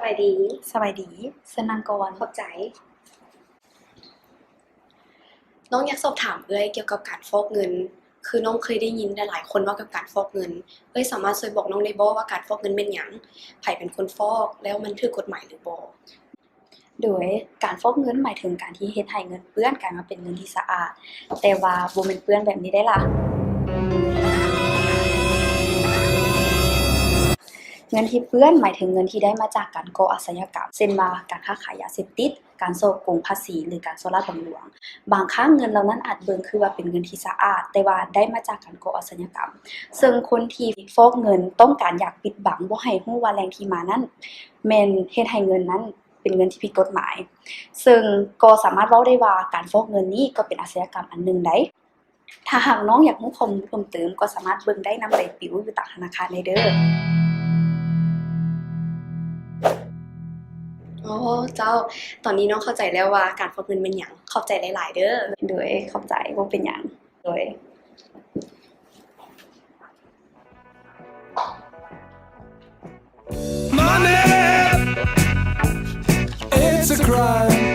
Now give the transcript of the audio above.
ສະບາຍດີ ເຊີນນັ່ງກ່ອນ. ຂອບໃຈ. ນ້ອງຢາກສອບຖາມເອື້ອຍກ່ຽວກັບການຟອກເງິນ. ຄືນ້ອງເຄີຍໄດ້ຍິນຫຼາຍໆຄົນເວົ້າກ່ຽວກັບການຟອກເງິນ. ເອື້ອຍສາມາດຊ່ວຍບອກນ້ອງໄດ້ບໍ່ວ່າການຟອກເງິນແມ່ນຫຍັງ? ໃຜເປັນຄົນຟອກ? ແລ້ວມັນຖືກກົດໝາຍຫຼືບໍ່? ໂດຍ ການຟອກເງິນໝາຍເຖິງການທີ່ເຮັດໃຫ້ເງິນເປື້ອນກາຍມາເປັນເງິນທີ່ສະອາດ, ແຕ່ວ່າບໍ່ແມ່ນເປື້ອນແບບນີ້ໄດ໋ລະ. ເງິນທີ່ເປື້ອນໝາຍເຖິງເງິນທີ່ໄດ້ມາຈາກການກໍ່ອາຊະຍາກຳ ເຊັ່ນວ່າ ການຄ້າຂາຍຢາເສບຕິດ, ການສໍ້ໂກງພາສີ ຫຼື ການສໍ້ລາດບັງຫຼວງ. ບາງຄັ້ງເງິນເຫຼົ່ານັ້ນອາດເບິ່ງຄືວ່າເປັນເງິນທີ່ສະອາດ, ແຕ່ວ່າໄດ້ມາຈາກການກໍ່ອາຊະຍາກຳ. ເຊິ່ງຄົນທີ່ຟອກເງິນຕ້ອງການຢາກປິດບັງບໍ່ໃຫ້ຮູ້ວ່າແຫຼ່ງທີ່ມານັ້ນແມ່ນເຮັດໃຫ້ເງິນນັ້ນ ເປັນເງິນທີ່ຜິດກົດໝາຍ, ເຊິ່ງກໍສາມາດເວົ້າໄດ້ວ່າການຟອກເງິນນີ້ກໍເປັນອາຊະຍາກຳອັນໜຶ່ງໄດ໋. ຖ້າຫາກນ້ອງຢາກຮູ້ຂໍ້ມູນເພີ່ມເຕີມ ກໍສາມາດເບິ່ງໄດ້ນຳໃບປິວຢູ່ຕາມທະນາຄານໄດ້ເດີ້. ໂອ້ ເຈົ້າ, ຕອນນີ້ນ້ອງເຂົ້າໃຈແລ້ວວ່າການຟອກເງິນແມ່ນຫຍັງ. ຂອບໃຈຫຼາຍໆເດີ້. ໂດຍ ຂອບໃຈ, ບໍ່ເປັນຫຍັງ. ໂດຍ. Money, it's a crime.